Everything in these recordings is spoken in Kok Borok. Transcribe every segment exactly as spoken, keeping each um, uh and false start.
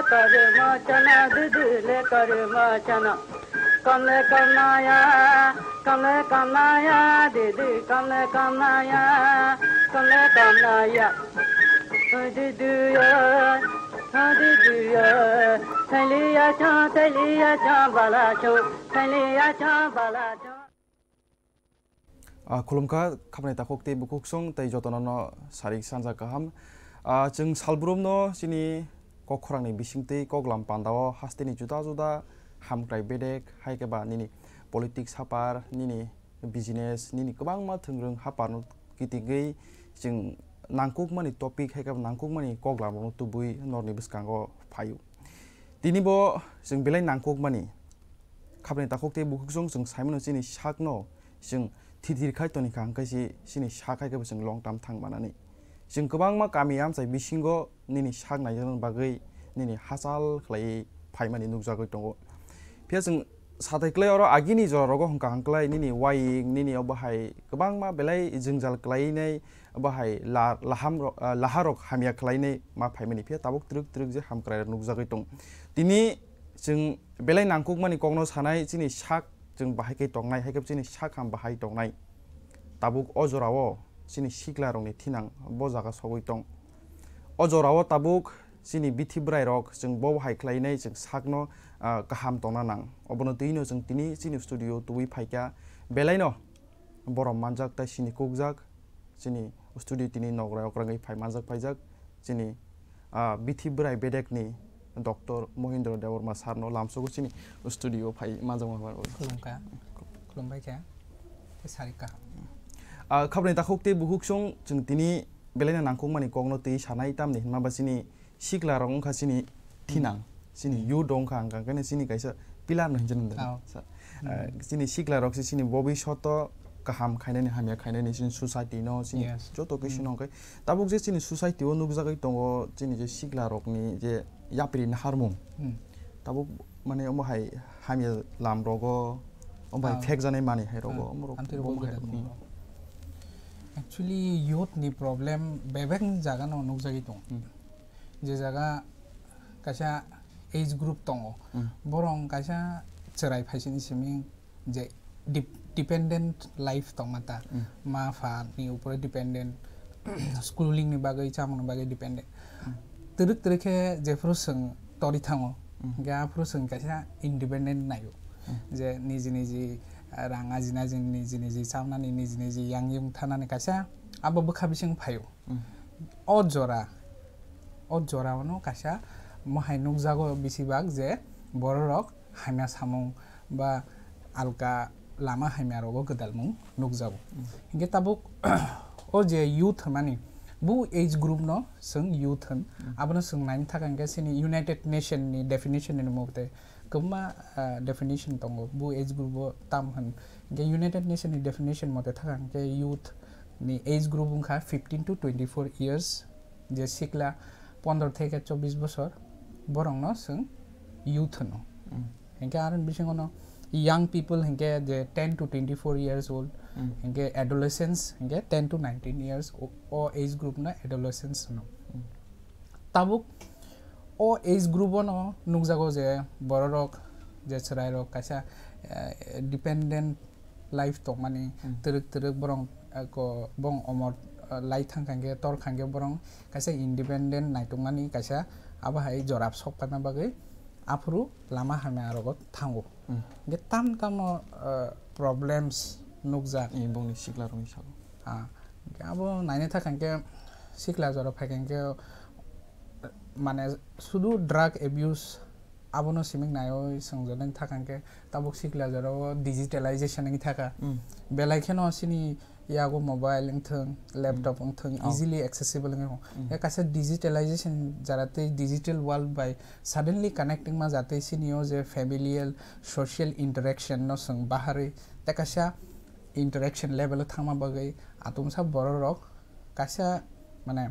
Karma chana didi le karma chana. Kamle kamnaya, kamle kamnaya, didi kamle kamnaya, kamle kamnaya. Didi ya, didi ya, thaliya cha, thaliya cha, bala cha, thaliya cha, bala cha. Ah, khulumkha, khapnai takhuk tei bukhuksong tei jotono no sarik sanja kaham. Ah, chwng salbrumno chini kok khorangni bisingtwi koklam pandao hasteni juda juda hamkrai bedek, hai khe ba nini politics hapar, nini business, nini kwbangma thwngrwng haparno kitingwi chwng nangkukmani topic hai khe ba nangkukmani koklamrokno tubui norni bwskango phaio. Tini bo chwng belai nangkukmani khapnai takhuk tei bukhuksong chwng saimano chini sakno chwng thithir khai toni kha hwnkhe si chini sak hai khe bo chwng long term thang manani. Chwng kwbangma kami amchai bisingo nini sak naijaknani bagwi nini hachal khlaiwi phaimani nukjagwi tongo. Phiya chwng satai klai oro agini jora rogo hwnkha hwnkhlai nini waying, nini obo hai kwbangma belai jwngjal khlainai, obo hai la-, laham ro-, ah, laharok hamya khlainai ma phaimani, phiya tabuk twrwk twrwk je hamkrai rok nukjagwi tong. Tini chwng belai nangkukmani kokno sanai, chini sak chwng bahai khe tongnai, hai khe chini sak ham bahai tongnai. Tabuk o jorao chini sikla rokni thinang bo jaga sogwi tong. O jorao tabuk chini bithi bwrai rok chwng bo hai khlainai chwng sakno, ah, kaham tongna nang. Obono twino chwng tini chini studio tubui phaikha, belaino borom manjak tei sini kukjak, chini studio tini nogra okrangwi phai manjak phaijak, chini, ah, bithi bwrai bedekni Doctor Mohindra Debbarma sir no lamsogo chini studio phai manjakma bagwi. Khulumkha. Khulumbai kha. Tei sarik kaham. Ah, khapnai takhuk tei bukhuksong chwng tini belaino nangkukmani kokno twi sanai tamni hwnma ba chini sikla rok wngkha chini thinang, chini youth rok wngkha, hwnka hwnkhe chini kaisa pillar no hinjani da. Oh. Sa-, eh, chini sikla rok se chini bobishoto kaham khainani, hamya khainani, chini society no, chini Yes. joto kisi no hwnkhe. Tabuk je chini society o nukjagwi tongo, chini je sikla rokni je yapri naharmung. Hmm. Tabuk mane omo hai hamya lam rogo, omo hai Ah. phek janai manwi hai rogo, Ah, omo rok, amtwi rogo omo hai, gudar hmm. Actually, youth ni problem bebak ni jaga no nukjagwi tongo. Hmm. Je jaga kaisa age group tongo, Hmm. borok kaisa chwrai phaisini simi je dep-, dependent life tongma ta, Hmm. ma pha ni upore dependent, schooling ni bagwi, chamung ni bagwi dependent. Hmm. Twrwk twrwk khe jephuru chwng tori thango, Hmm. hwnkhe aphuru chwng kaisa independent naio. Hmm. Je niji niji, ah, rang ajina, je niji niji chaunani, niji niji yang yung thanani kaisa abo bwkha bising phaio. Mm. O jora, o jora ono kaisa mohai nukjago besibak je bororok hamya samung ba alka lama hamya rogo gwdalmung nukjago. Mm. Hinkhe tabuk o je youth hwnmani, bu age group no chwng youth hwn. Mm. Abono chwng naina thaka hinkhe chini United Nation ni definition ni mate kwbangma, ah, definition tongo. Bu age group o tam hwn. Hinkhe United Nation ni definition mate thaka hinkhe youth ni age group wngkha fifteen to twenty-four years, je sikla pondro theke chobbish bosor, borokno chwng youth hwno. Mm. Hinkhe aroni bisingono young people hinkhe je ten to twenty-four years old, Mm. hinkhe adolescents hinkhe ten to nineteen years, o, o age group no adolescents hwno. Mm. Tabuk o age group o no nukjago je bororok je chwrairok kaisa, eh, dependent life tongmani, Hmm. twrwk twrwk borok, eh, ko-, bong omor, eh, lai thang kha hinkhe tor kha hinkhe borok kaisa independent naitokmani kaisa abo hai jora sok paina bagwi aphuru lama hamya rogo thango. Hmm. Hinkhe tam tamo, eh, problems nukjak. Eh, bongni sikla rokni sago. Ah, hinkhe abo naina thaka hinkhe sikla jora phaikha hinkhe, eh, mane sudu drug abuse abono simik naiwi swngjak nai thaka hinkhe tabuk sikla jorao digitalization wngwi thaka. Mm. Belai kheno chini yago mobile wngthwng, laptop Mm. wngthwng, Oh. easily accessible wngwi. Mm. Ya kaisa digitalization jara tei digital world bai suddenly connecting ma jatwi chini o je familial, social interaction no chwng baharwi tei kaisa interaction level o thangma bagwi atomsa bororok kaisa mane,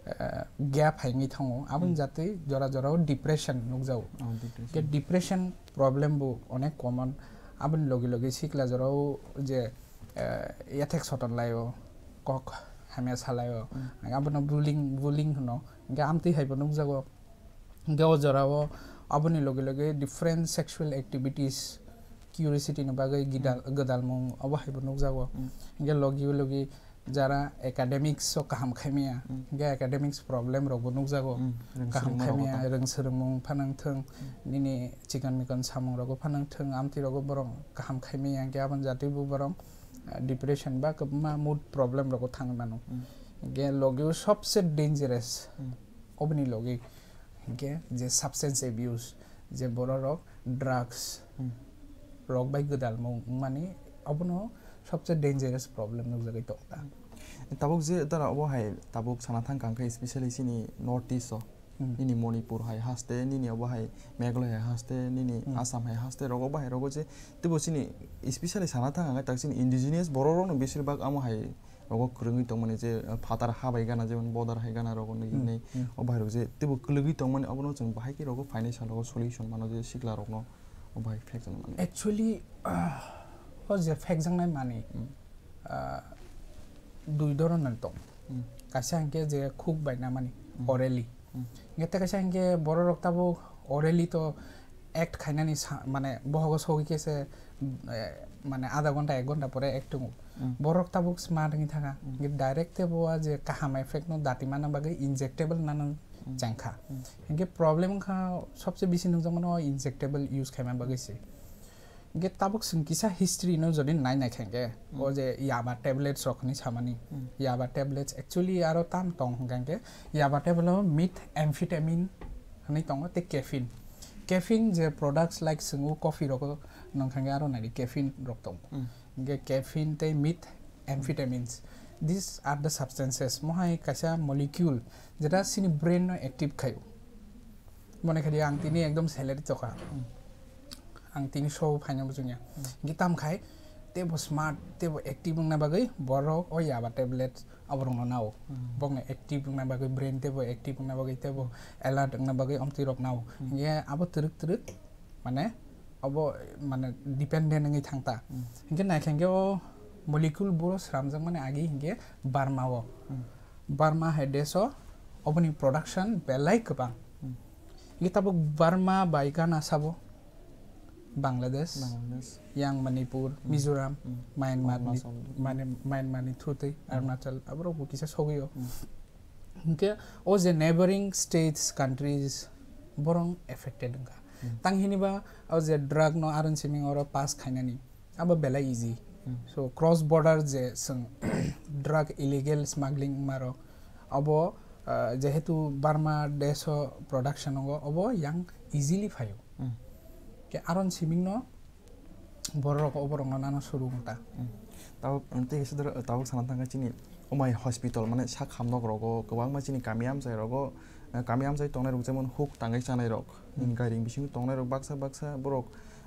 eh, gap hai wngwi thango. Aboni Hmm. jatwi jora jora o depression nukjago. Oh, depression. Ke depression problem bo onek common. Aboni logi logi sikla jora o je, eh, yathek soton lai o, kok hamya salai o. Hmm. Abono bullying, bullying hwno. Hinkhe amtwi hai bo nukjago. Hingke o jorao aboni logi logi different sexual activities, curiosity ni bagwi gidal-, gwdalmung obo haibo nukjago. Mm. Hingke logi logi jara academics o kaham khaimaya, Mm. hingke academics problem rokbo nukjago. Mm. Kaham Rwngswrwngma rokbo khaimaya, tong. Rwngswrwngmung phanang thwng, Mm. nini chikon mikon samung rogo phanang thwng, amtwi rogo borok kaham khaimaya, hingke aboni jatwi bo borok, ah, depression ba kwbangma mood problem rogo thangwi mano. Mm. Hingke logi o sobse dangerous, Mm. oboni logi hingke je substance abuse, je borok rok drugs Hmm. rok bai gwdalmung wngmani, abono sobse dangerous problem nukjagwi tongkha. Tabuk je dara obo hai tabuk sana thangkha hwnkhe, especially chini North East o, Hmm. nini Manipur hai haste, nini obo hai Meghalaya hai haste, nini Hmm. Assam hai haste rogo bahai rogo je teibo chini, especially sana thangkha hwnkhe tak chini indigenous borok rokno besir bak amo hai rogo kwrwngwi tongmani je, uh, phatar ha bai gana, jemon border hai gana rogo nwi Hmm, nai hmm. o bahai rok je teibo kwlwgwi tongmani, abono chwng bahai khe rogo financial rogo solution mano je sikla rokno o bahai phekjaknai mani. Actually, ah, o je phekjaknai mani, Hmm. ah, dui dhoronor tong. Hmm. Kaisa hwnkhe je khuk bai namani, Hmm. orally. Hmm. Hwnkhe tei kaisa hwnkhe borok rok tabuk orally to act khainani sa-, mane bohogo sogwi khe se, eh, mane adha ghonta, ek ghonta pore act tongo. Mm. Borok tabuk smart wngwi thangkha. Mm. Hingke direct tei bo a je kaham effect no dati manna bagwi injectable nano Mm. chengkha. Mm. Hingke problem wngkha sobse bisi nukjakmano o injectable use khaima bagwi se. Hingke tabuk chwng kisa history no jodi nai naikha hingke, Mm. o je yaba tablets rok hinwi samani. Mm. Yaba tablets actually aro tam tong hingka hingke yaba tablet o methamphetamine hinwi tongo tei caffeine. Caffeine je products like chwng o coffee rogo nungkha hingke aro naidi caffeine rok tongo. Mm. Hingke caffeine tei methamphetamines, these are the substances, mohai kaisa molecule jeta chini brain no active khaio. Mone khaidi ang tini ekdom salary tokha. Hmm. Ang tini show phaina bujungya. Hmm. Hingke tam khai tebo smart, tebo active wngna bagwi borok o yaba tablet aborokno nao. Hmm. Bokno active wngna bagwi, brain tebo active wngna bagwi, tebo alert wngna bagwi omtwi rok nao. Hmm. Hingke abo twrwk twrwk mane obo mane dependent wngwi thang ta. Hmm. Hingke naikha hingke o molecule boro sramjak mani agi hingke Burma o. Hmm. Burma hai desh o oboni production belai kwbang. Hmm. Hingke tabuk Burma bai gana sabo Bangladesh, Bangladesh. Yang Manipur, Hmm. Mizoram, Hmm. Myanmar ni, Arunachal. Mane-, Myanmar ni thutwi Hmm. Arunachal aborok bo kisa sogwi o. Hmm. Hingke o je neighboring states, countries, borok affected wngkha. Hmm. Tang hini ba o je drug no aron siming oro pass khainani, abo belai easy. Hmm. So, cross border je chwng drug illegal smuggling wngma rok, abo, ah, jehetu Burma desh o production wngo, obo yang easily phaio. Hmm. Ke aron siming no borok rok oborok no nana suru wngta. Hmm. Tabuk, tei kisa doro, tabuk sana thangkha chini omai hospital, mane sak hamnok rogo, kwbangma chini kami amchai rogo, eh, kami amchai tongnai rok jemon huk tangwi chanai rok, Hmm. nini gairing bisingo tongnai rok baksa baksa borok,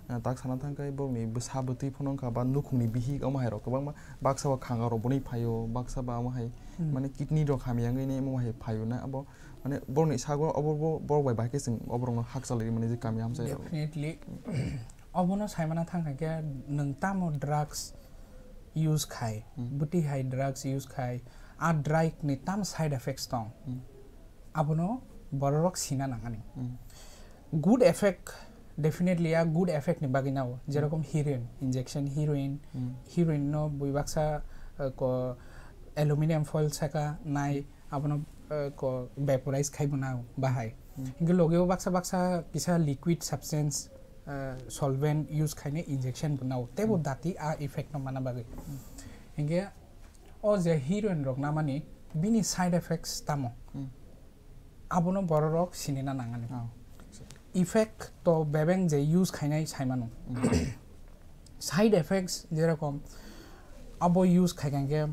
eh, tak sana thangkha borokni bwsa bwtwi phano wngkha ba nukhungni bihik omo hai rok kwbangma baksa o khanga rok boni phaio, baksa ba omo hai Hmm. mane kidney rok hamya wngwi nai omo hai phaio na abo mane borokni sago obo bo-, borok bai bahai khe chwng oborokno hakchal rwi mani je kami amchai rok. Definitely. Obono saimana thangkha khe nwng tamo drugs use khai, Hmm. bwtwi hai drugs use khai, a drug ni tamo side effects tong, Hmm. abono bororok sina nangani. Hmm. Good effect, definitely a good effect ni bagwi nao, Hmm. jerokom heroin, injection heroin, Hmm. heroin no bui baksa, uh, ko aluminium foil saka nai, abono, uh, ko vaporize khai bo nao bahai. Hmm. Hingke logi o baksa baksa kisa liquid substance, uh, solvent use khaine injection bo nao. Tebo Hmm. dati a effect no mana bagwi. Hmm. Hingke o je heroin rok namani bini side effects tamo? Hmm. Abono bororok sinina nangani. Oh. Effect to bebeng je use khainai saimano. Hmm. Side effects jerokom abo use khaikha hingke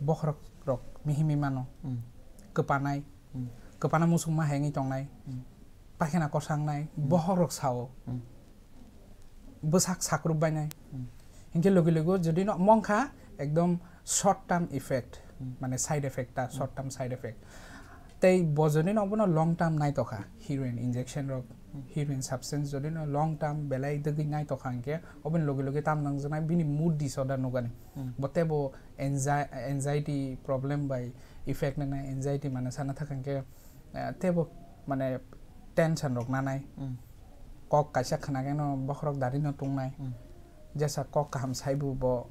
bokhorok rok mihimi mano. Hmm. Kwpanai. Hmm. Kwpana musukma hai wngwi tongnai. Hmm. Paikhana kosangnai. Hmm. Bokhorok sao. Hmm. Bwsak sakrup bainai. Hmm. Hinkhe logi logi o jodi no mongkha ekdom short term effect, Hmm. mane side effect ta, Hmm. short term side effect. Tei bo jodi no obono long term naitokha, heroin injection rok, Hmm. heroin substance jodi no long term belai dwgwi naitokha hinkhe oboni logi logi tam nangjaknai bini mood disorder nukani. Hmm. Bo tebo anxi-, anxiety problem bai effect nana anxiety mane sana thaka hinkhe, eh, tebo mane tension rok nanai. Kok kaisa khna khe no bokhorok dari no tongnai. Jesa kok kaham saibu bo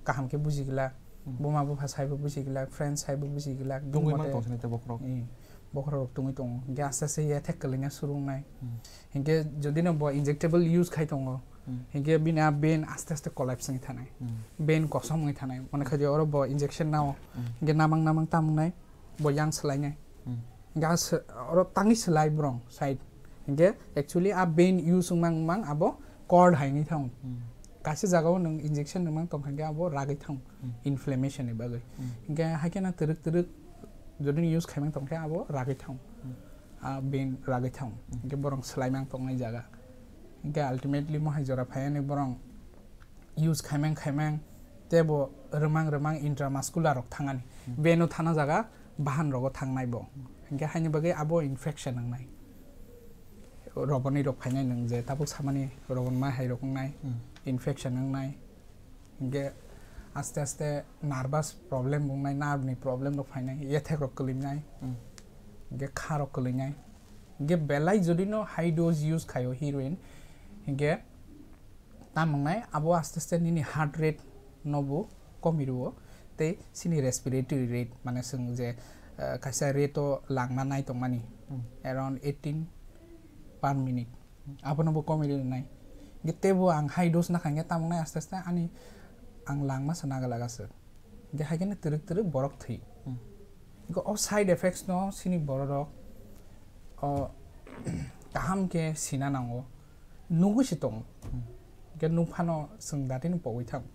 kaham khe buji glak. Buma bupha saibu buji glak, friends saibu buji glak. Tungwi Bini mang mote tong sini te bokhorok. Bokhorok rok tungwi tongo. Hinkhe aste aste ye thek kwlwina suru wngnai. Hinkhe jodi no bo injectable use khai tongo. Hinkhe bini a vein aste aste collapse wngwi thanai. Vein kosom wngwi thanai. Mane khaji oro bo injection nao. Hinkhe namang namang tam wngnai. Bo yang swlainai. Ga se-, oro tangwi swlai borong side. Hinkhe actually a vein use wngmang wngmang abo cord hai wngwi thango. Kaisa jagao nwng injection rwmang tongkha hinkhe abo ragwi thango. Inflammation ni bagwi. Hinkhe haikhe no twrwk twrwk jodi use khaimang tongkhe abo ragwi thango. A vein ragwi thango. Hinkhe borong swlaimang tongnai jaga. Hinkhe ultimately mohai jora phaiani borong use khaimang khaimang teibo rwmang rwmang intramuscular rok thangani. Vein o thana jaga bahan rogo thangnai bo. Hinkhe haini bagwi abo infection wngnai. Roboni rok phainai nwng je tabuk samani robon ma hai rok wngnai, infection wngnai. Hinkhe aste aste nervous problem wngnai, nerve ni problem rok phainai, yethek rok kwlwinai. Hinkhe kha rok kwlwinai. Hinkhe belai jodi no high dose use khaio heroin, hinkhe tam wngnai abo aste aste nini heart rate no bo komi rwo tei chini respiratory rate mane chwng je, eh, kaisa rate o langna nai tongmani around eighteen per minute abono bo komi rwnai. Hinkhe teibo ang high dose nakha hinkhe tam wngnai aste aste ani ang langma se nagalaga se. Hinkhe haikhe no twrwk twrwk borok thwi. Hinkhe o side effects no chini borok rok o kaham khe sina nango, nugwi se tongo. Hinkhe nukphano chwng datino pogwi thango.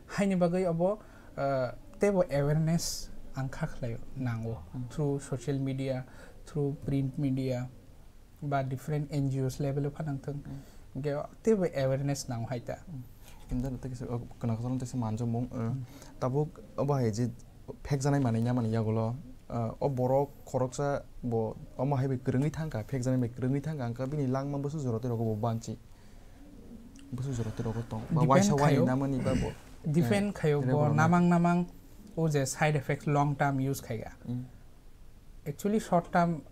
Haini bagwi obo, uh, teibo awareness ang kha khlaio nango through social media, through print media, ba different N G Os level o phanang thung. Hinkhe teibo awareness nango hai ta. Kinda tei kisa, oh, kana kasano tei kisa manjak mung, eh, tabuk obo hai je phekjanai manwi ya mani yagulo, eh, o borok khoroksa bo omo hai bai kwrwngwi thangkha, phekjanai bai kwrwngwi thangkha, hwnkhe bini langma bwswk jora tei rogo bo banchi. Bwswk jora tei rogo tong. Ba waisa waini namani ba bo, depend eh, khaio bo namang namang o je side effects long term use khaiga. Actually short term,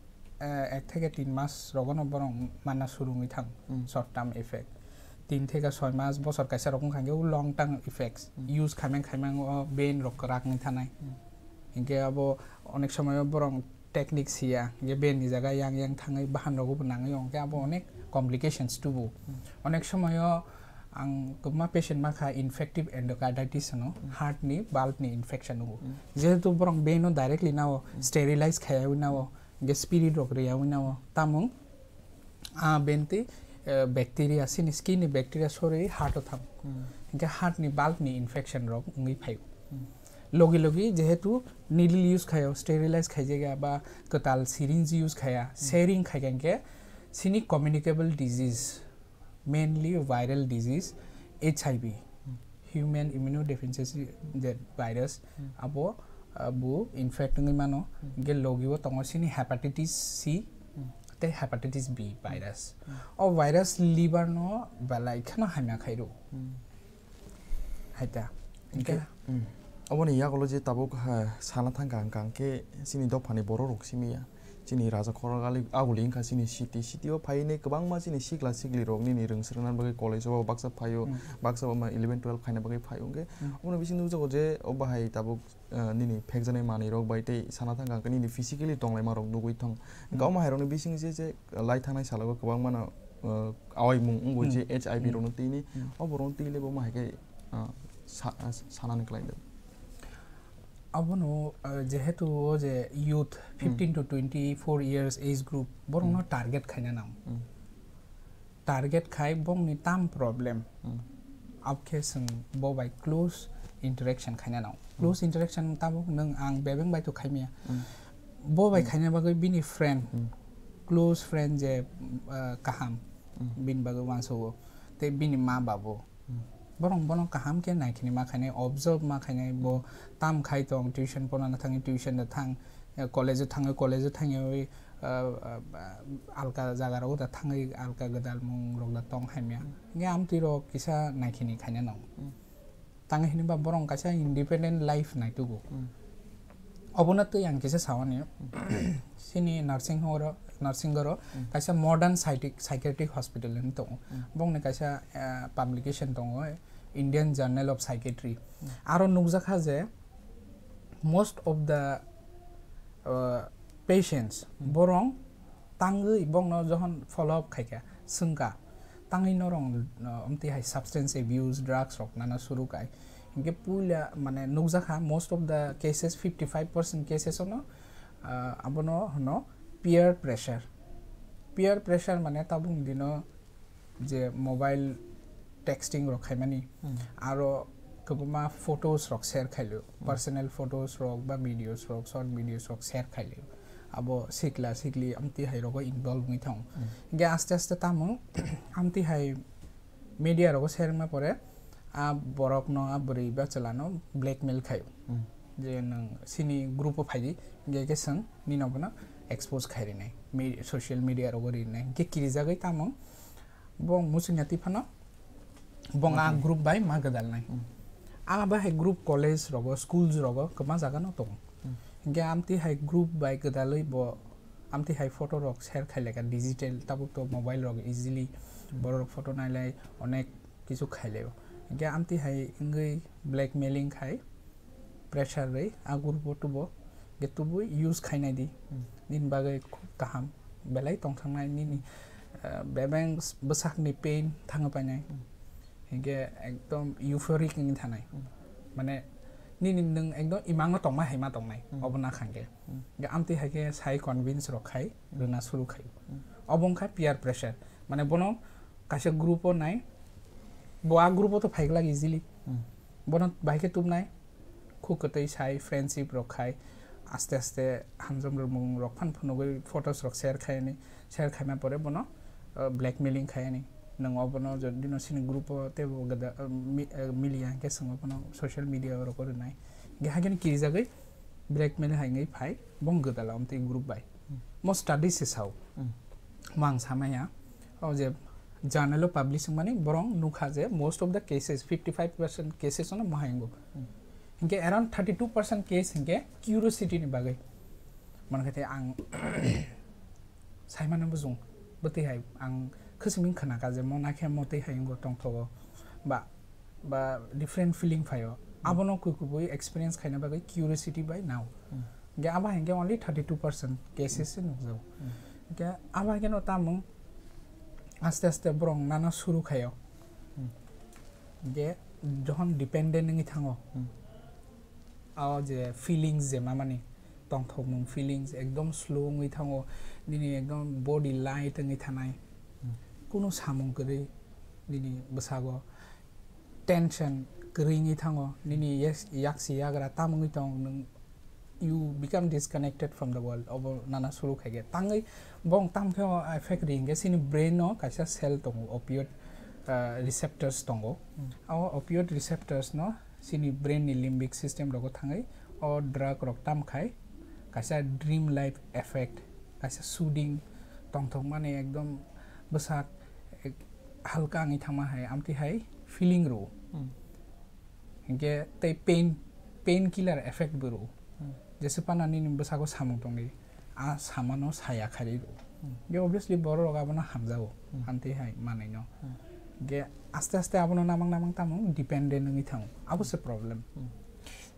eh, ek theke tin mas rogono borok manna suru wngwi thango, short term effect. Tin theke soi mas, bosor kaisa rok wngkha khe o long term effects. Use khaimang khaimang o vein rok kwrak wngwi thanai. Hinkhe abo onek somoyo borok technique siya, hinkhe vein ni jaga yang yang thangwi bahan rogo bo nangwi, hinkhe abo onek complications tubu. Onek somoyo ang kwbangma patient mankha infective endocarditis hwno, heart ni valve ni infection wngo. Jehetu borok vein no directly nao, sterilize khaiyawi nao, hinkhe spirit rok riyawi nao, tamung a vein tei, eh, bacteria, chini skin ni bacteria sori heart o thango. Hinkhe heart ni valve ni infection rok wngwi phaio. Logi logi jehetu needle use khaio, sterilize khaijakya ba kwtal syringe use khaiya, sharing khaikha hinkhe chini communicable disease, mainly viral disease, H I V, human immunodeficiency that virus, abo, abo infect wngwi mano. Hinkhe logi o tongo chini hepatitis C tei hepatitis B virus. O virus liver no belai kheno hamya khairo. Hai ta. Hinkhe, mm, oboni yagulo je tabuk, ha, sana thangkha hwnkha hwnkhe chini dophani borok rok simi ya. Chini raja khorok ali aguli wngkha chini city. City o phainai kwbangma chini sikla sikli rok nini rwngsrwngna bagwi college o baksa phaio, baksa bo ma eleven twelve khaina bagwi phaio hwnkhe. Oboni bisingo nukjago je o bahai tabuk, ah, nini phekjaknai manwi rok bai tei sana thangkha hwnkhe nini physically tonglaima rok nugwi thang. Hwnkhe omo hai rokni bising je, je lai thangnai salo kwbangma no, ah, awaimung wngo je H I V rokno tini, o borokno tini bo ma hai khe, ah, sa-, ah, sanani kwlai le. Abono, ah, jehetu o je youth fifteen to twenty-four years age group, borokno target khaina nango. Target khai bongni tam problem. Abkhe chwng bo bai close interaction khaina nango. Close interaction tabuk nwng ang bebeng bai to khaimaya. Bo bai khaina bagwi bini friend, close friend je, ah, kaham, bini bagwi uansukgo. Tei bini ma babo. Borok bono kaham khe naikhini ma khainai, observe ma khainai, bo tam khai tong, tuition porna thangwi tuition da thang, eh, college o thangwi college o thangwi, ah, ah, ah, alka jaga rogo da thangwi alka gwdalmung rok da tong hamya. Hinkhe amtwi rok kisa naikhini khaina nango. Tang hinba borok kaisa independent life naitugo. Obono twi ang kisa sawani, chini nursing home oro, nursing oro kaisa modern psychiatric, psychiatric hospital hinwi tongo. Bongni kaisa, eh, publication tongo, Indian Journal of Psychiatry. Aro nukjakha je most of the, uh, patients borong tangwi bongno johon follow up khaikha, swngkha, tangwi norong, uh, amtwi hai substance abuse, drugs rok nana suru kai. Hinkhe puila mane nukjakha, most of the cases, fifty five percent cases ono, uh, abono hwno peer pressure. Peer pressure mane tabuk dino je mobile texting rok khaimani, aro kwbangma photos rok share khailio, personal photos rok ba videos rok, short videos rok share khailio. Abo sikla sikli amtwi hai rogo involve wngwi thango. Hinkhe aste aste tamo amtwi hai media rogo share wngma pore a borokno, a bwrwi ba chwlano blackmail khaio. Je nwng chini group o phaidi, hinkhe khe chwng nini obono expose khai rinai, me-, social media rogo rinai. Hinkhe kirijagwi tamo bo muchungya twi phano bo a group bai ma gwdalnai. A bahai group college rogo, schools rogo kwbangma jaga no tongo. Hinkhe amtwi hai group bai gwdalwi bo amtwi hai photo rok share khai laika digital, tabuk to mobile rok easily borok photo nailai onek kisu khailai. Hinkhe amtwi hai wngwi blackmailing khai pressure rwi a group o tubo, ge tubui use khainai di. Nini bagwi khub kaham, belai tongthoknai nini, eh, bebeng s-, bwsakni pain thangwi painai. Hinkhe ekdom euphoric wngwi thanai. Mane nini nwng ekdom imangno tongma hai ma tongnai, obo nakha hinkhe. Hinkhe amtwi hai khe sai convince rok khai rwna suru khai. Obo wngkha peer pressure. Mane bono kaisa group o nai, bo a group o to phaiglak easily. Bono bahai khe tubnai, khuk kwtwi sai, friendship rok khai, aste aste hamjam rwmung rok phan phunugwi photos rok share khai ani, share khaima pore bono, uh, blackmailing khai ani. Nwng obono jodi no sini group o teibo gwda-, uh, mi-, uh, miliya hinkhe chwng obono social media o rok o rwnai. Hinkhe haikhe no kirijagwi blackmail hai wngwi phai, bong gwdala omtwi group bai. Mo study se sao. Mo ang samaya, o je journal o publish wngmani borong nukha je most of the cases, fifty five percent cases ono mohai wngo. Hinkhe around thirty two percent case hinkhe curiosity ni bagwi. Mane khe ang saimano bujung, bwtwi hai ang khwswming khwnakha je mo nakhe mo twi hai wngo tongthogo ba, ba different feeling phaio. Abono kui kubui experience khaina bagwi curiosity bai nao. Hinkhe abo hinkhe only thirty two percent cases se nukjago. Hinkhe abo hinkhe no tamung aste aste borok nana suru khaio. Hinkhe jokhon dependent wngwi thango, o je feelings je mamani tongthokmung feelings ekdom slow wngwi thango, nini ekdom body light wngwi thanai, kunu samung kwrwi nini bwsago tension kwrwi wngwi thango, nini yes-, yaksi yagra tam wngwi tong, nwng you become disconnected from the world, obo nana suru khaikhe. Tangwi bong tamkhe o effect ri hinkhe chini brain o kaisa cell tongo, opioid, ah, receptors tongo. O opioid receptors no chini brain ni limbic system rogo thangwi o drug rok tam khai kaisa dream life effect, kaisa soothing tongthokmani ekdom bwsak ek-, halka wngwi thangma hai amtwi hai feeling rwo. Hinkhe tei pain, pain killer effect bo rwo. Jese pana nini bwsago samung tongdi, a samano saya khairwi rwo. Hinkhe obviously borok rok abono hamjago, amtwi hai manwino. Hinkhe aste aste abono namang namang tamo dependent wngwi thango. Abo se problem.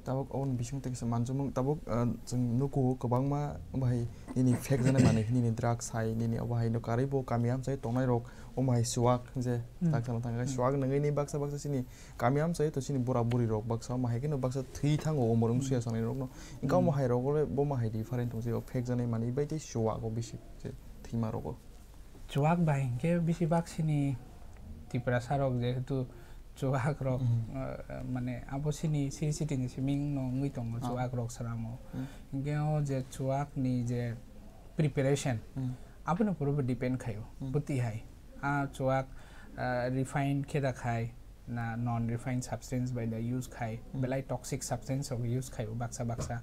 Tabuk oboni bising tei kisa manjumung tabuk, ah, chwng nugo kwbangma bahai nini fake jani manwi nini drugs hai nini obo hai no karwi bo kami amchai tongnai rok omo hai chuwak je tak sana thang chuwak nangwi ni baksa baksa chini kami amchai to chini bura buri rok baksa omo hai khe no baksa thwi thango umor wng suya sanai rok no. Engka omo hai rok le bo ma hai different tong je fake jani manwi bai tei chuwak o bisi je thwima rok o. Chuwak bai hinkhe bisi bak sini Tiprasa rok jehetu chuwak rok, eh, mane abo sini siri sitini siming no wngwi tongo chuwak rok sramo. Hinkhe o je chuwak ni je preparation, abono puro bo depend khaio. Bwtwi hai a chuwak, eh, refine khe da khai, na non refined substance bai da use khai, belai toxic substance rok use khai baksa baksa.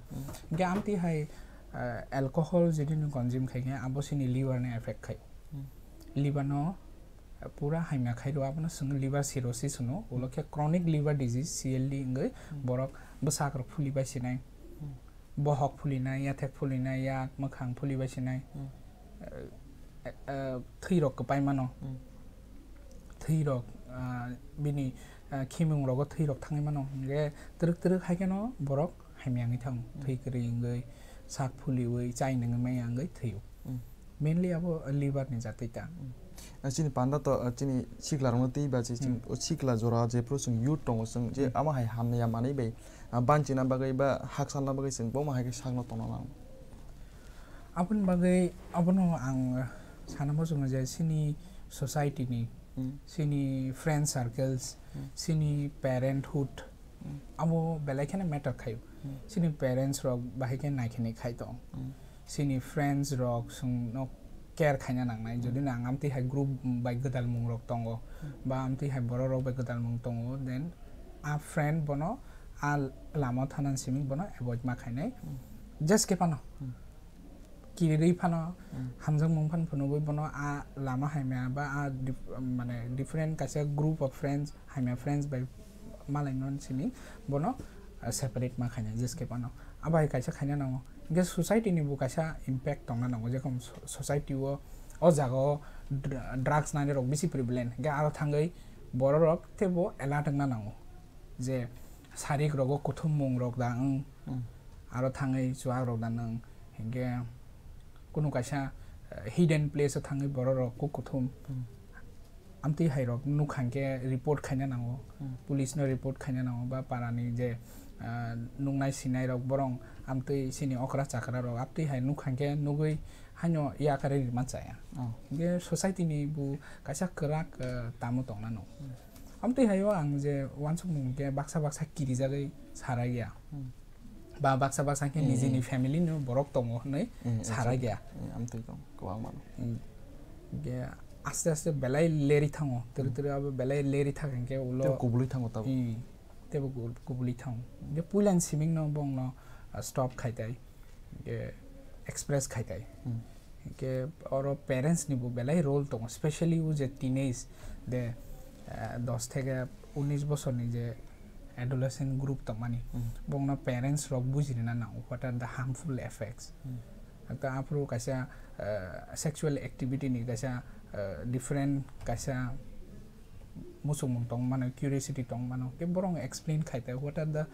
Hinkhe amtwi hai, eh, alcohol jodi nw consume khai khe abo sini liver ni effect khai. Liver no, eh, pura hamya khai rw abono chwng liver cirrhosis hwno, ulo khe chronic liver disease, C L D wngwi borok bwsak rok phuli bai sinai. Bohok phulinai, yathek phulinai, yak mwkhang phuli bai sinai. Hmm. Eh, eh, eh, thwi rok kwpai mano. Hmm. Thwi rok, ah, bini, ah, khimung rogo thwi rok thangwi mano. Hingke twrwk twrwk hai kheno borok hamya wngwi thango. Hmm. Thwi kwrwi wngwi, sak phuliwi, chai nangwi maya wngwi thwio. Hmm. Mainly abo liver ni jatwi ta. Hmm. Ah, chini panda to, ah, chini sikla rokno twi ba chi chwng, hmm, o sikla jora jephru chwng youth tongo chwng je, hmm, ama hai hamya manwi bai, ah, banchina bagwi ba hakchalna bagwi chwng bo ma hai khe sakno tongna nango. Aboni bagwi abono ang sana muchungo je chini society ni, hmm, chini friend circles, hmm, chini parenthood, hmm, abo belai kheno matter khaio. Hmm. Chini parents rok bahai khe naikhini khai tong. Hmm. Chini friends rok chwngno care khaina nangnai. Hmm. Jodi no ang amtwi hai group bai gwdalmung rok tongo, hmm, ba amtwi hai borok rok bai gwdalmung tongo, then a friend bono a lama thanan simi bono avoid ma khainai. Hmm. Just khe phano. Hmm. Kiriri phano, hmm, hamjakmung phano phunugwi bono a lama hamya ba a dif-, mane different kaisa group of friends, hamya friends bai malaimani simi bono, ah, separate ma khainai just khe phano. Abo hai kaisa khaina nango. Hingke society ni bo kaisa impact tongna nango, jekhom so-, society o, o jaga o dr-, drugs nani rok bisi prevalent. Hingke aro thangwi borok rok teibo alert wngna nango. Je sarik rogo kuthum mung rok da wng, hmm, aro thangwi chuak rok da wng, hingke kunu kaisa, eh, hidden place o thangwi borok rok kuk kuthum. Hmm. Amtwi hai rok nukha hingke report khaina nango, hmm, police no report khaina nango, ba para ni je, ah, nuknai sinai rok borok amtwi chini okra chakra rok amtwi hai nukha hingke nugwi haino yakari rima chaya. Oh. Hingke society ni bo kaisa kwrak, eh, tamo tongna nango. Hmm. Amtwi haio ang je uansukmung hingke baksa baksa kirijagwi sarai ya. Hmm. Ba baksa baksa khe, hmm, nijini, hmm, family ni borok tongo hwnwi, hmm, sarai ya. Hmm, amtwi tong, kwbangma no. Hmm. Hingke aste aste belai leri thango, twrwi, hmm, twrwi abo belai leri thang hingke ulo. Tei kubulwi thango tabuk. Hmm. Teibo kub-, kubulwi thango. Hingke puilani siming no bongno, ah, stop khaitai. Hingke express khaitai. Hmm. Hingke oro parents ni bo belai role tongo, specially o je teenage de, eh, dos theke unis bosor ni je adolescent group tongmani, hmm, bongno parents rok bujirina nango, what are the harmful effects. Hmm. Ekta aphuru kaisa, eh, sexual activity ni kaisa, eh, different kaisa muchungmung tong mano, curiosity tong mano, ke borong explain khai te, what are the,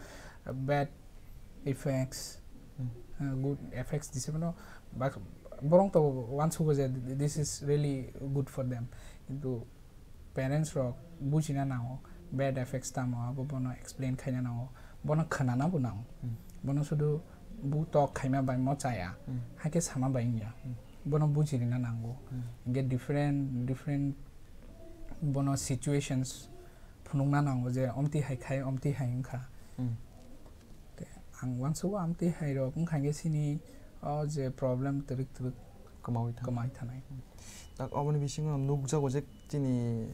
uh, bad effects, hmm, uh, good effects, disable no, bak-, borong to uansugo je this is really good for them, kintu parents rok bujina nango, bad effects tamo abo bono explain khaina nango, bono khwnana bo nango, hmm, bono sudu bu tok khaima bai mo chaya, hmm, haikhe sama bai wngya, hmm, bono bujirina nango, hmm, hingke different different bono situations phunukna nango je omtwi hai khai, omtwi hai wngkha. Hmm. Te ang uansugo amtwi hai rok wngkha hingke chini o je problem twrwk twrwk kwmawi thanai. Kwmawi thanai. Hmm. Tak oboni bisingo nukjago je chini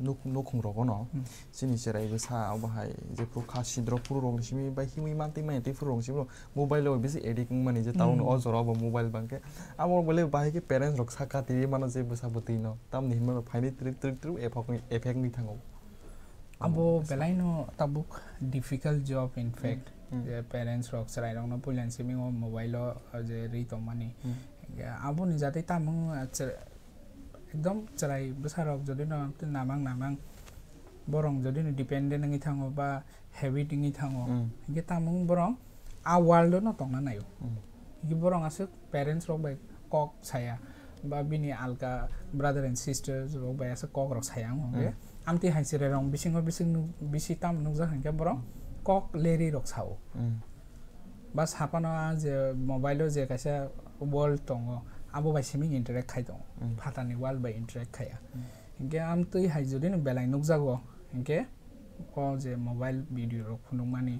nuk-, nukhung rogo no, hmm, chini cherai bwsa obo hai je phuru kha sidro phuru rok ni simi bai himwi mantwi manya twi phuru rok ni simi mobile o bisi addict wngmani je tabuk no, hmm, o jora o bo mobile bangkhe. Amo rok belai bahai khe parents rok saka twi mano je bwsa bwtwi no. Tamni hinmano phainwi twrwk twrwk twrwk effect wngwi, effect wngwi thango. Abo bwsa belai no tabuk difficult job in fact. Hmm, hmm. Je parents rok chwrai rok no puila ni simi o mobile o je ri tongmani. Hmm. Aboni jatwi tamung, ah, chwra-, ekdom chwrai bwsa rok jodi no namang namang borok jodi no dependent wngwi thango ba habit wngwi thango, hmm, hinkhe tamung borok a world o no tongna naio. Hmm. Hinkhe borok aswk parents rok bai kok saya ba bini alka brother and sisters rok bai aswk kok rok saya wngkha, hmm, hinkhe amtwi hai chwrai rok bisingo bising nuk-, bisi tamo nukjak hinkhe borok, hmm, kok leri rok sao. Hmm. Ba saphano a je mobile o je kaisa world tongo, abo bai simi interact khai tongo. Hmm. Phatarni world bai interact khaiya. Hmm. Hinkhe amtwi hai jodi no belai nukjago, hinkhe o je mobile video rok phunukmani,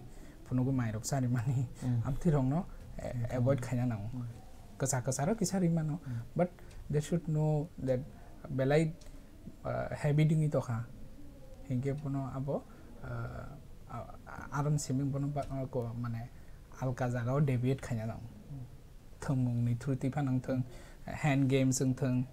phunugwi mai rok charimani, hmm, amtwi rokno, eh, hmm, avoid khaina nango. Hmm. Kwchar kwcharo kisa rimano, hmm, but they should know that belai, uh, habit wngwi tokha. Hinkhe bono abo, uh, a-, a-, aron simi bono ba-, uh, ko-, mane alka jagao deviate khaina nango. Hmm. Thwngmungni through twi phano wngthwng, hand games wngthwng,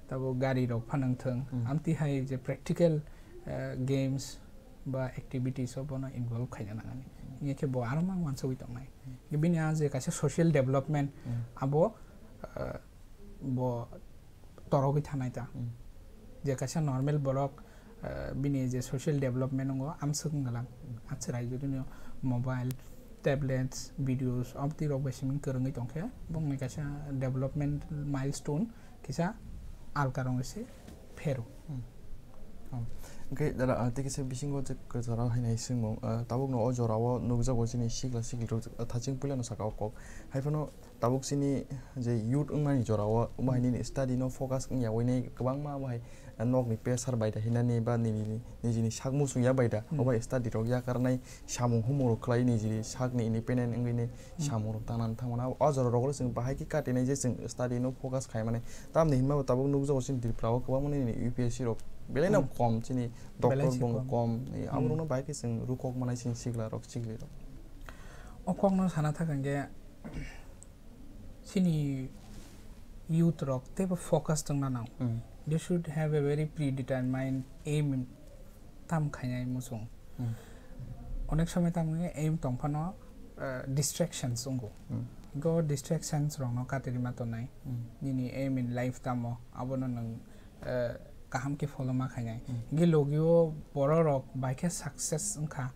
tabo gari rok phano wngthwng, hmm, amtwi hai je practical, eh, games ba activities o bono involve khaina nangani. Hingke bo aro mang wansugwi tongnai. Bini a je kaisa social development, abo, eh, bo torogwi thanai ta. Je kaisa normal borok, eh, bini je social development wngo, amswk wnglang. A chwrai jodi no mobile, tablets, videos, obtwi rok bai simi kwrwngwi tongkhe, bongni kaisa development milestone kisa alka rong se phero. Hwnkhe jora, ah, tei kisa bisingo je jora hainai swngmung, ah, tabukno o jorao nukjago chini sikla sikli rok, ah, thaching puilano saka o kok. Haiphano tabuk chini je youth wngmani jorao, omo hai nini study no focus wngya, oinai kwbangma omo hai, ah, nokni pressure bai da hinani ba nini, nijini sak muchungya bai da, obo hai study rok yakarnai samung humung rok khlai nijini sakni independent wngwi nai samung rok tangnani thangmano. O jorao rok chwng bahai khe katinai je chwng study no focus khaimani. Tamni hinma bo tabuk nukjago chini Tripura o kwbangma nini U P S C rok belai no kom, chini doctor bong kom, abo rokno bahai khe chwng rukok manai chini sikla rok sikli rok. O kokno sana thaka hwnkhe chini youth rok teibo focus tongna nango. They should have a very predetermined aim tam khainai muchung. Onek somoi tam wngkhe aim tongphano, eh, distractions wngo. Go distractions rokno katirima tongnai. Nini aim in life tamo abono nwng, eh, kaham khe follow ma khainai. Hingke logio borok rok bai khe success wngkha,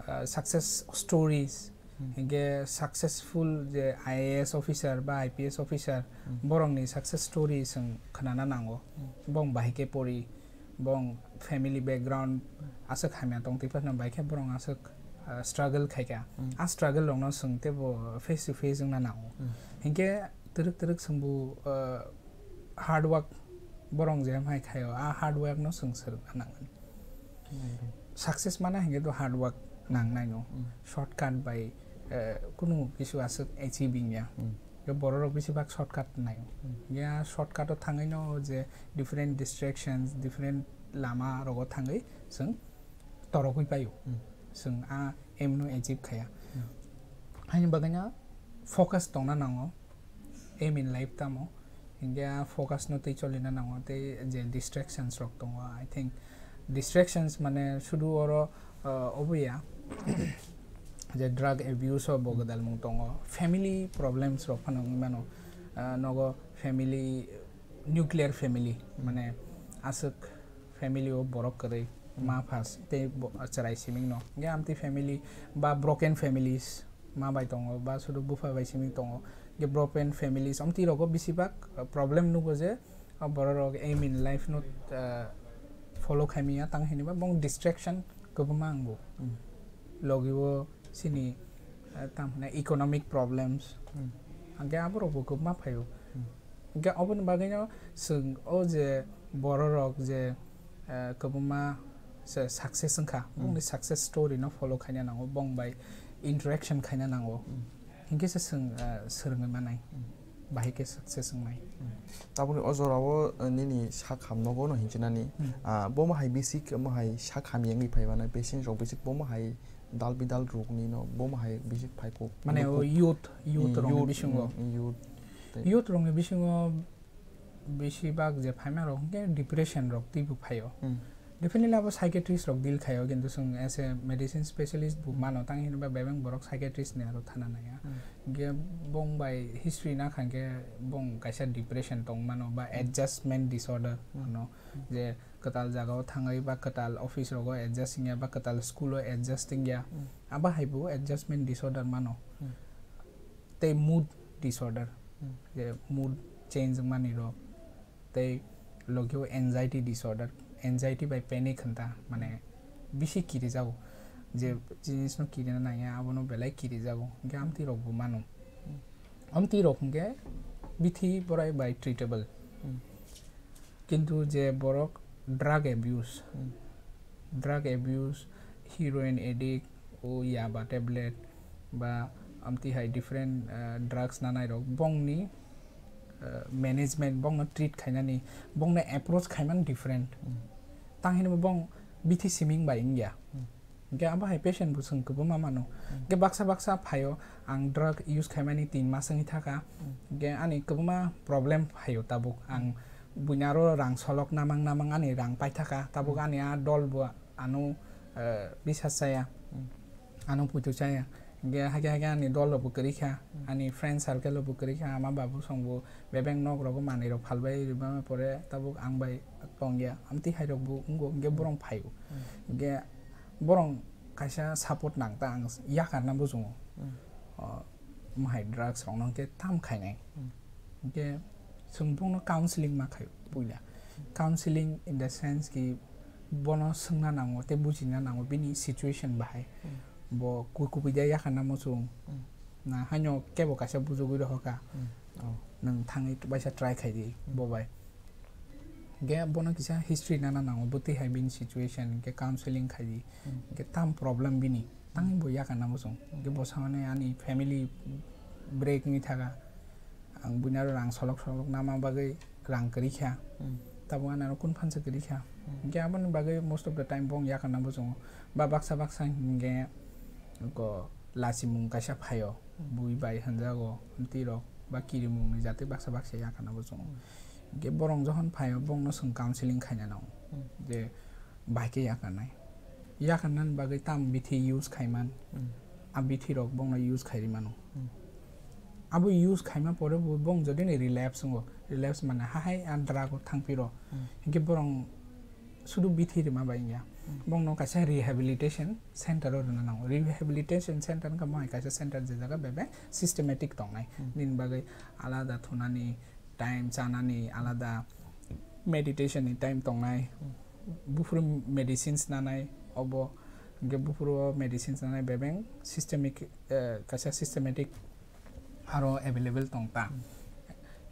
eh, success stories, hingke successful je I A S officer ba I P S officer, borokni success story chwng khnana nango. Bong bahai khe pori, bong family background aswk hamya tong twi phano bai khe borok aswk, ah, struggle khaikha. A struggle rokno chwng teibo face to face wngna nango. Hingke twrwk twrwk chwngbo, ah, hard work borok je hamhai khaio, a hard work no chwng swrwngna nangani. Success mana hingke to hard work nangnai no. Shortcut bai, eh, kunu kisu aswk achieving ya. Borok rok bisi bak shortcut nai. Ya shortcut o thangwi no je different distractions, different lama rogo thangwi chwng torogwi paio. Chwng a aim no achieve khaya. Haini bagwi no focus tongna nango. Aim in life tamo. Hingke a focus no tei cholina nango, tei je distractions rok tongo. I think distractions mane sudu oro, uh, obo ya. Je drug abuse o bo gwdalmung tongo. Family problems rok phano wngwi mano. Uh, nogo family, nuclear family, mane aswk family o borok kwrwi, ma pha tei bo-, chwrai siming no. Hingke amtwi family ba broken families ma bai tongo, ba sudu bupha bai siming tongo. Hingke broken families, amtwi rogo bisi bak, uh, problem nugo je, uh, borok rok aim in life no, uh, follow khaimya tang hinwi ba bong distraction kwbangma wngo. Logi o chini, uh, tamo hwnai economic problems. Hingke abo rok bo kwbangma phaio. Hingke oboni bagwino chwng o je borok rok je, eh, kwbangma se success wngkha, bongni success story no follow khaina nango, bong bai interaction khaina nango. Hingke se chwng, eh, swrwngwi manai, bahai khe success wngnai. Tabukni o jorao, eh, nini sak ham nogo no hinchinani, ah, bo ma hai bisik, mo hai sak ham yengwi phai mano, patience rok bisik bo ma hai dal bidal rukni no bo ma hai bisik phai kuk. Mane o youth, youth rokni bisingo. Youth rokni bisingo bisi bak je phaima rok hwnkhe depression rok twibo phaio. Definitely abo psychiatrist rok deal khaio, kintu chwng as a medicine specialist bo mano, tang hinba bebeng borok psychiatrist ni aro thana naiya. Hwnkhe bong bai history nakha hwnkhe bong kaisa depression tong mano ba adjustment disorder hwno, je kwtal jagao thangwi ba kwtal office rogo adjust wngya ba kwtal school o adjust wngya, abo haibo adjustment disorder mano. Tei mood disorder, je mood change wngmani rok, tei logi o anxiety disorder, anxiety bai panic hwnta, mane bisi kirijago, je jinis no kirina nangya abono belai kirijago, hwnkhe amtwi rok bo mano. Amtwi rok hwnkhe bithi borai bai treatable. Kintu je borok drug abuse, drug abuse, heroin addict, o yaba tablet, ba amtwi hai different, eh, drugs nanai rok, bongni, eh, management, bongno treat khainani, bongno approach khaimani different. Tang hinwi bong bithi siming bai wngya. Hwnkhe abo hai patient bo chwng kwbangma mano. Hwnkhe baksa baksa phaio, ang drug use khaimani tin mas wngwi thaka. Hwnkhe ani kwbangma problem phaio tabuk. Ang buini aro rang solok namang namang ani rang paithaka. Tabuk ani a dol bo ano, eh, bisas chaya. Ano puitu chaya. Hingke hake hake ani dol rok bo kwrwi kha, ani friend circle rok bo kwrwi kha, ama babu song bo bebeng nok rogo manwi rok phalbai rwma pore tabuk ang bai tongya, amtwi hai rok bo wngo, hingke borong phaio. Hingke borong kaisa support nang ta ang yakarna bujungo. O, mohai drugs rok no hingke tam khainai. Hingke chwng bongno counseling ma khaio puila. Counseling in the sense ki bono swngna nango tei bujina nango bini situation bahai. Bo ku-, kubui de yakarna muchung. Na haino kebo kaisa bujugwi rohorkha. Oh, nwng thangwi baisa try khaidi bo bai. Hingke bono kisa history nana nango, bwtwi hai bini situation, hingke counseling khaidi, hingke tam problem bini, tangwi bo yakarna muchung. Hingke bo samani ani family break wngwi thaka, ang buini aro rang solok solok nama bagwi rang kwrwi kha, tabuk ani aro kun phansa kwrwi kha. Hingke aboni bagwi most of the time bo wng yakarna muchungo, ba baksa baksa hingke go lachimung kaisa phaio, bui bai hwnjago, amtwi rok ba kirimung ni jatwi baksa baksa yakarna muchungo. Hingke borong jokhon phaio, bongno chwng counseling khaina nango, je bahai khe yakarnai. Yakarnani bagwi tam bithi use khaiman, a bithi rok bongno use khairi mano. Abo use khaima pore bo bong jodi ni relapse wngo, relapse mane hahai a drug o thangpiro, hingke borong sudu bithi rima bai wngya. Bongno kaisa rehabilitation center o rwna nango. Rehabilitation center wngkha mohai kaisa center je jaga bebak systematic tongnai. Nini bagwi alada thunani time, chanani alada, meditation ni time tongnai, buphuru medicines nanai, obo hingke buphuru o medicines nanai bebeng systemic, eh, kaisa systematic aro available tong ta.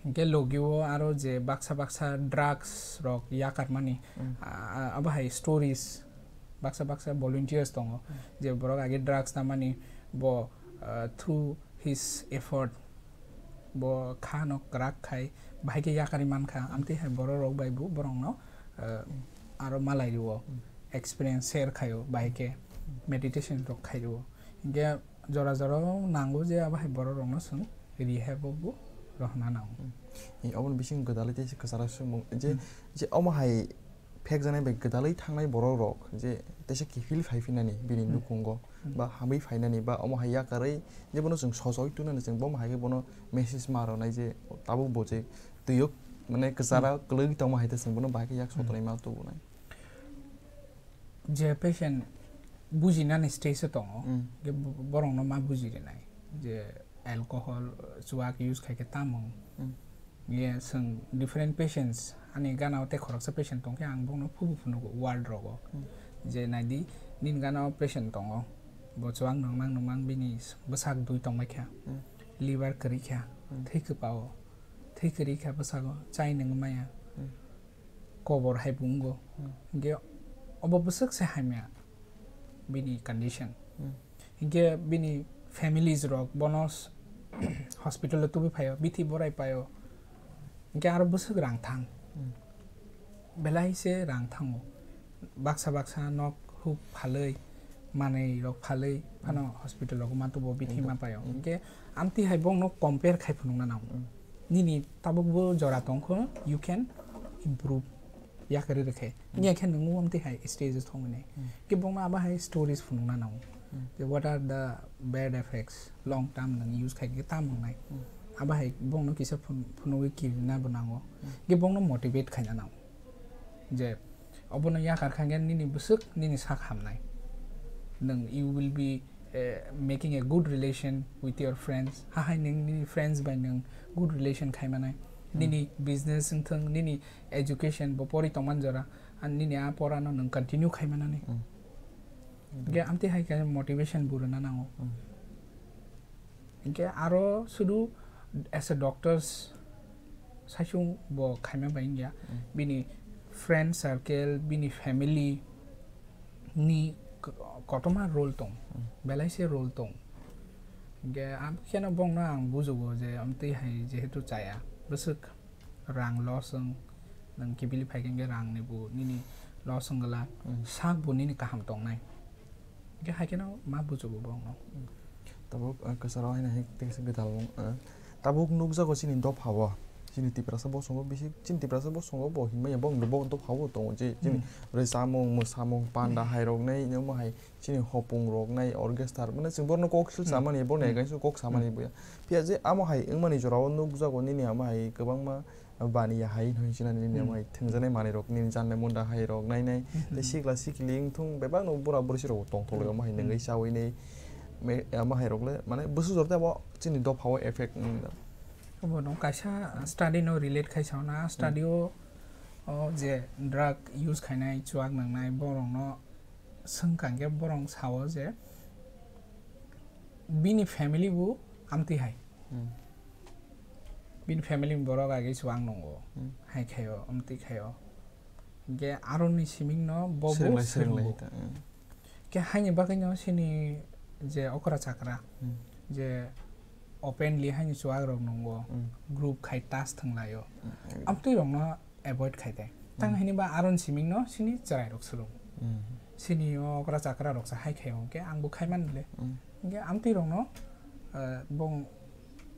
Hingke logi o aro je baksa baksa drugs rok yakarmani, a-, a-, abo hai stories, baksa baksa volunteers tongo, je borok age drugs namani bo, ah, through his effort bo kha no kwrak khai bahai khe yakarwi mankha, amtwi hai borok rok bai bo borok no, ah, aro malai rwo, experience share khaio bahai khe, meditation rok khai rwo. Hingke jora jora o nango je abo hai borok rok no chwng rehab o bo rohorna nango. Oboni bising gwdalwi tei kwcharo swngmung je, je omo hai phekjaknai bai gwdalwi thangnai borok rok je teisa kiphil phai phinani bini nukhungo ba hamwi phainani ba omo hai yakarwi je bono chwng sochoi twnani chwng bomo hai khe bono message ma rwnai je tabuk bo je twio mane kwchara kwlwgwi tongma hai tei chwng bono bahai khe yak sotonwi ma tubunai. Je patient bujinani stage o tongo, je bo-, borokno ma buji rinai je alcohol, chuak use khai khe tamo. Ye, chwng different patients, ani gana o tei khoroksa patient tong khe ang bono phubu phunugo ward rogo. Je naidi, nini gana o patient tongo, bo chuak nungmang nungmang bini bwsak dui tongbai kha, liver kwrwi kha, thwi kwpa o, thwi kwrwi kha bwsago, chai nungwi maya, kobor hai bo wngo. Hingke obo bwswk se hamya bini condition. Hingke bini families rok bono s-, hospital o tubui phaio, bithi borai paio. Hingke aro bwswk rang thang. Belai se rang thango. Baksa baksa nok huk phalwi, manwi rok phalwi phano hospital rogo ma tubo, bithi ma paio. Hingke amtwi hai bongno compare khai phunukna nango. Nini tabuk bo jora tongkho, you can improve. Yakarwi rwkhe. Wngya khe nung o amtwi hai stage o thangmani. Khe bongno abo hai stories phunukna nango. Je what are the bad effects, long term nung use khai khe tamo wngnai. Abo hai bongno kisa phun-, phunugwi kirina bo nango. Khe bongno motivate khaina nango. Je obono yakar kha khe nini bwswk nini sak hamnai. Nung you will be, eh, making a good relation with your friends. Hahai nung nini friends bai nung good relation khaimanai. Nini business wngthung, nini education bo pori tongman jora, ani nini a porano nwng continue khaimanani. Hingke amtwi hai khe motivation bo rwna nango. Hingke aro sudu as a doctors saichung bo khaima bai wngya, bini friend circle, bini family ni k-, kotorma role tong, belai se role tong. Hingke am-, kheno bongno ang bujugo je amtwi hai jehetu chaya, bwswk rang loss wng, nwng kibili phai khe hingke rang ni bo nini loss wng glak, sak bo nini kaham tongnai. Hingke hai kheno ma bujugo bongno. Tabuk, uh, kwcharo haino hai tei kaisa gwdal wng, uh, tabuk nukjago chini dopha o. Chini Tiprasa bosongo bisi, chini Tiprasa bosongo bo hinmaya bo, bo dophao tongo je, chini Hmm. bwrwi chamung, mwsamung, panda hai rok nai, omo hai chini hopung rok nai, orchestra, mane chwng borno kok sil Hmm. samani, borno Hmm. against o kok samani Hmm. buya. Phiya je amo hai wngmani jorao nukjago nini amo hai kwbangma baniya hai hinwi sinani nini Hmm. amo hai thwngjaknai manwi rok, nini janle munda hai rok nai nai, Hmm. tei sikla sikli wngthung bebakno bura bwrwi rok tongthok lai Hmm. omo hai Hmm. nungwi chawi nai, me-, amo hai rok le, mane bwswk jora tei abo chini dophao effect wng. Obo no kaisa study no relate khai sao na, Hmm. study o, o je drug use khainai, chuak nangnai, borok no swngkha hwnkhe borok sao je bini family bo amtwi hai. Hmm. Bini family ni borok age chuak nungo, Hmm. hai khaio, amtwi khaio. Hwnkhe aroni siming no bo bo Swrwnglai, swrwnglai swrwngo. ta, hmm. Khe haini bagwi no chini je okra chakra, Hmm. je openly haini chuak rok nungo, Hmm. group khai tas thwnglaio. Hmm. Amtwi rok no avoid khai de. Tang Hmm. hini ba aron siming no chini chwrai rok swrwng. Hmm. Chini o okra chakra rok sa hai khai hwnkhe ang bo khai man le. Hmm. Hwnkhe amtwi rok no, eh, bong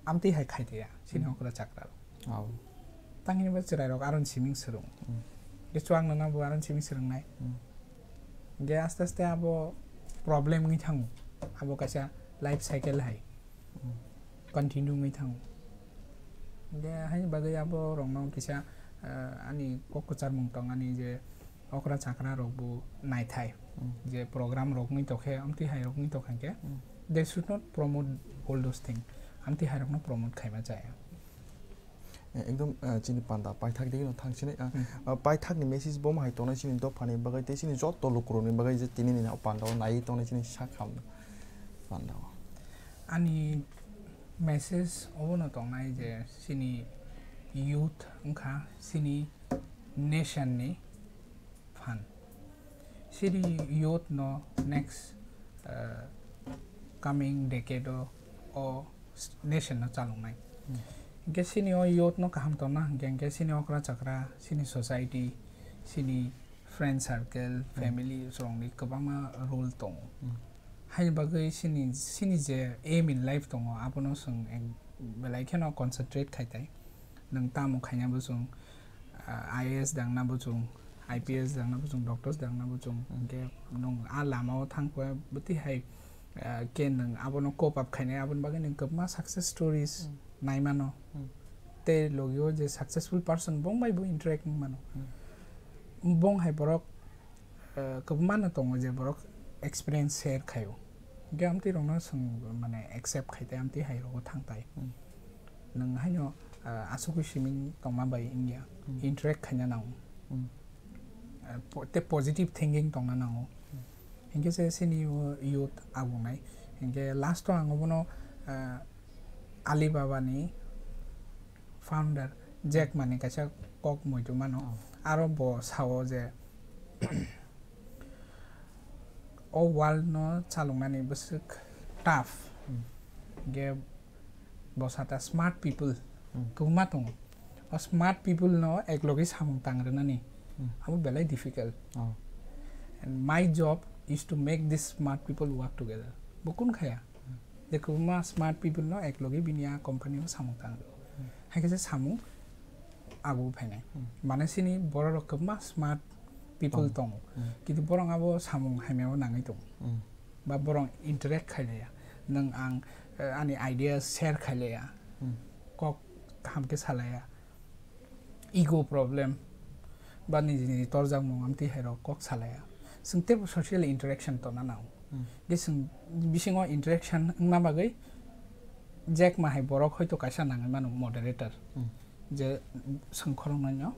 amtwi hai khai de ya chini Hmm. okra chakra rok. Oh. Tang hini ba chwrai rok aron siming swrwng. Hmm. Hwnkhe chuak nana bo aron siming swrwng nai. Hmm. Hwnkhe aste aste abo problem wngwi thango. Abo kaisa life cycle hai. Hmm. Continue wngwi thango. Hwnkhe haini bagwi abo rokno kisa, eh, ani kok kwcharmung tong ani je okra chakra rok bo naithai. Hmm. Je program rok wngwi tokhe, amtwi hai rok wngwi tokha hwnkhe, Hmm. they should not promote all those things. Amtwi hai rokno promote khaima chaya. Eh, ekdom, eh, chini panda paithak digi no thang sinai, ah, Hmm. ah, paithak ni message bo hai tongnai chini dophani bagwi tei chini joto lukurokni bagwi je tini ni panda o nai tongnai chini sakham panda o. Ani message obono tongnai je chini youth wngkha chini nation ni phan. Chini youth no next, uh, coming decade o, o s-, nation no chaloknai. Hmm. Hwnkhe chini o youth no kaham tongna hwnkhe, hwnkhe chini okra chakra, chini society, chini friend circle, Hmm. family rokni kwbangma role tongo. Hmm. Haini bagwi chini, chini je aim in life tongo, abono chwng ek belai kheno concentrate khai tai. Nwng tamo khaina bo chwng, ah, I A S dangna bo chwng, I P S dangna bo chwng, doctors dangna bo chwng, Hmm. hwnkhe nwng a lama o thang khe bwtwi hai, ah, khe nwng abono cope up khainai, aboni bagwi nwng kwbangma success stories Hmm. nai mano. Hmm. Tei logi o je successful person bong bai bo interact wng mano. Hmm. Bong hai borok, eh, kwbangma no tongo je borok experience share khaio. Hwnkhe amtwi rokno chwng mane accept khai tai, amtwi hai rogo thang tai. Hmm. Nwng haino, eh, asugwi siming tongma bai wngya, Hmm. interact khaina nango. Hmm. Eh, po-, tei positive thinking tongna nango. Hmm. Hwnkhe se chini o youth agungnai. Hwnkhe last o ang obono, eh, Alibaba ni founder Jack Ma ni kaisa kok muitu mano. Oh. Aro bo sao je o world no chaloknani bwswk tough. Hmm. Hwnkhe bo sata smart people Hmm. kwbangma tongo. O smart people no eklogwi samung tang rwnani Hmm. abo belai difficult. Oh. And my job is to make these smart people work together. Bo kun khaya? Hmm. Je kwbangma smart people no eklogwi bini a company o samung tang rwo. Hmm. Hai khe se samung ago phainai. Hmm. Mane sini borok rok kwbangma smart people Tong. tongo. Hmm. Kintu borok abo samung hamya o nangwi tongo. Hmm. Ba borok interact khailaiya. Nwng ang, eh, ani idea share khailaiya. Hmm. Kok kaham khe salaiya. Ego problem ba niji niji torjakmung amtwi hai rok kok salaiya. Chwng teibo social interaction tongna nango. Hmm. Ge chwng bisingo interaction wngna bagwi Jack Ma hai borok hoito kaisa nangwi mano moderator. Hmm. Je chwng khoroknwi no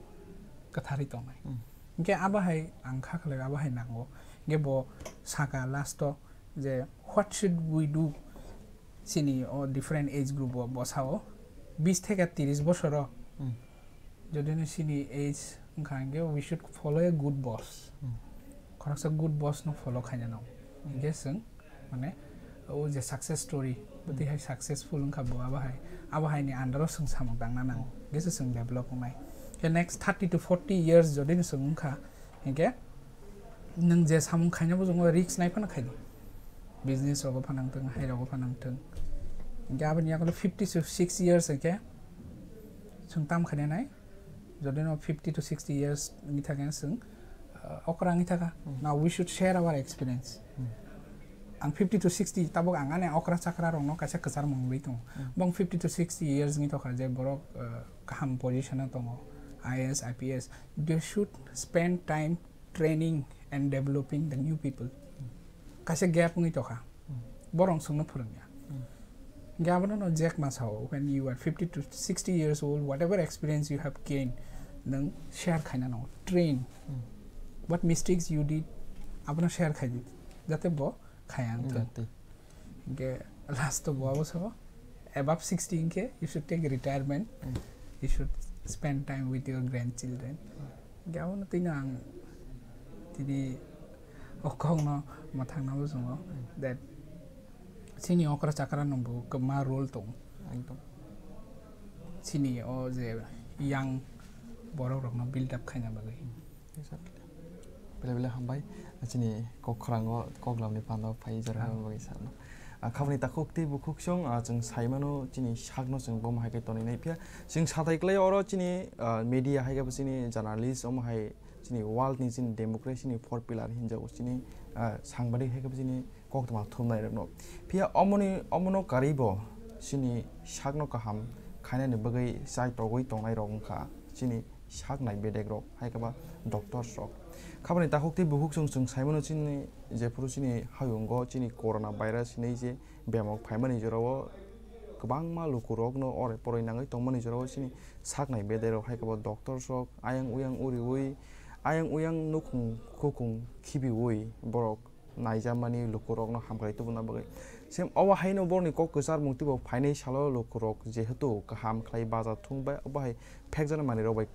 kwtharwi tongnai. Hmm. Hwnkhe abo hai ang kha khlai abo hai nango. Hwnkhe bo saka last o je, "What should we do?" Chini o different age group o bwsa o bis theke tris bosor o Hmm. jodi no chini age wngkha hwnkhe we should follow a good boss. Hmm. Khoroksa good boss no follow khaina nango. Hmm. Hwnkhe chwng mane o je success story, bwtwi Hmm. hai successful wngkha bo abo hai, abo hai ni under o chwng samung tangna nango. Hmm. Hwnkhe se chwng develop wngnai. Khe next thirty to forty years jodi no chwng wngkha, hwnkhe nwng je samung khaina bo chwng risk nai phano khaidi. Business rogo phanang thung, hai rogo phanang thung. Hwnkhe aboni yagulo fifty to six years hwnkhe Chwng tam khainai, jodi no fifty to sixty years wngwi thakha chwng, uh, okra wngwi thakha. Now we should share our experience. Ang fifty to sixty, tabuk ang ani okra chakra rokno kaisa kwchar mung rwi tongo. Bong fifty to sixty years wngwi tongkha je borok, uh, kaham position o tongo, I A S, I P S. They should spend time training and developing the new people. Kaisa gap wngwi tongkha. Borok chwngno phwrwngya. Hingke abono no Jack ma sao, when you are fifty to sixty years old, whatever experience you have gained, nwng share khaina nango, train. What mistakes you did, abono share khai di, jate bo khaya wng thung. Jate. Hingke last o bo abo sao, above sixty hingke you should take retirement, you should spend time with your grandchildren. Hingke abono twi no ang tini o kok no mwthang na bo chwngo that chini okra chakra no bo kwbangma role tongo. Ekdom. Chini o je young borok rok no build up khaina bagwi. Exactly. Belai belai hambai, chini kok khorang o kok lam ni panda o phai jora bagwi sano. Ah, khaboni takhuk tei bukhuk song, ah, chwng sai mano chini sak no chwng bo ma hai khe tonwi nai phiya. Chwng satai kwlai oro chini, ah, media hai khe bo chini journalist omo hai chini world ni chini democracy ni four pillar hinjago chini, ah, sangbadik hai khe bo chini koktwma thumnai rokno. Phiya omoni, omono karwi bo chini sakno kaham khainani bagwi chai togwi tongnai rok wngkha chini sak nai bedek rok hai khe ba doctors rok. Khaboni takhuk tei bukhuk chwng chwng sai mano chini jephuru chini hayungo chini corona virus hinwi je bemok phaimani jorao kwbangma lukurokno ore poroi nangwi tongmani jorao chini saknai bedai rok hai khe bo doctors rok ayang uyang uriui ayang uyang nukhung khukung khibiui borok naijamani lukurokno hamkrai tubuna bagwi. Sem obo haino borokni kok kwcharmung teibo phainai salo lukurok jehetu kaham khlai baja thung bai obo hai phekjana manwi rok bai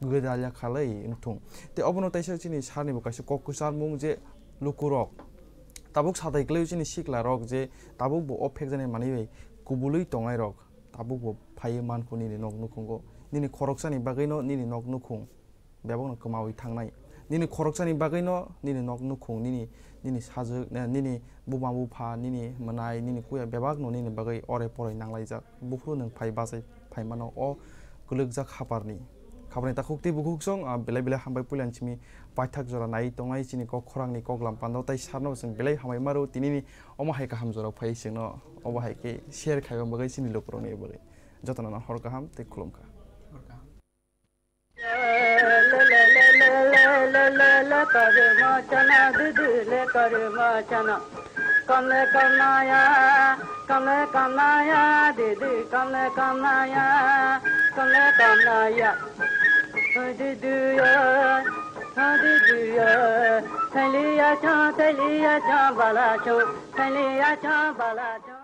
gwdalya khalai wngthung. Tei obono teisa chini sarni bo kaisa kok kwcharmung je lukurok tabuk satai kwlai chini sikla rok je tabuk bo o phekjani manwi bai kubului tongnai rok tabuk bo phaiwi mankhu nini nok nukhungo. Nini khoroksani bagwino nini nok nukhung bebakno kwmawi thangnai. Nini khoroksani bagwino nini nok nukhung, nini, nini sajwk, eh, nini buma bupha, nini mwnai, nini kuya bebakno nini bagwi ore poroi nanglaijak. Buphuru nwng phai bachai phaimano o kwlwkjak haparni. Khaboni takhuk tei bukhuk song, ah, belai belai hambai puila simi paithak jora nai tongnai chini kok khorangni koklam pando tei sarno bo chwng belai hambai maro tinini omo hai kaham jora phai chwngno obo hai khe share khaiba bagwi chini lukurokni bagwi. Jotono no hor kaham tei khulumkha. Kamle kamnaya, didi kamle kamnaya, didi kamle kamnaya, kamle kamnaya. Didi ya, didi ya, thaliya cha, thaliya cha, bala cha, thaliya cha, bala cha.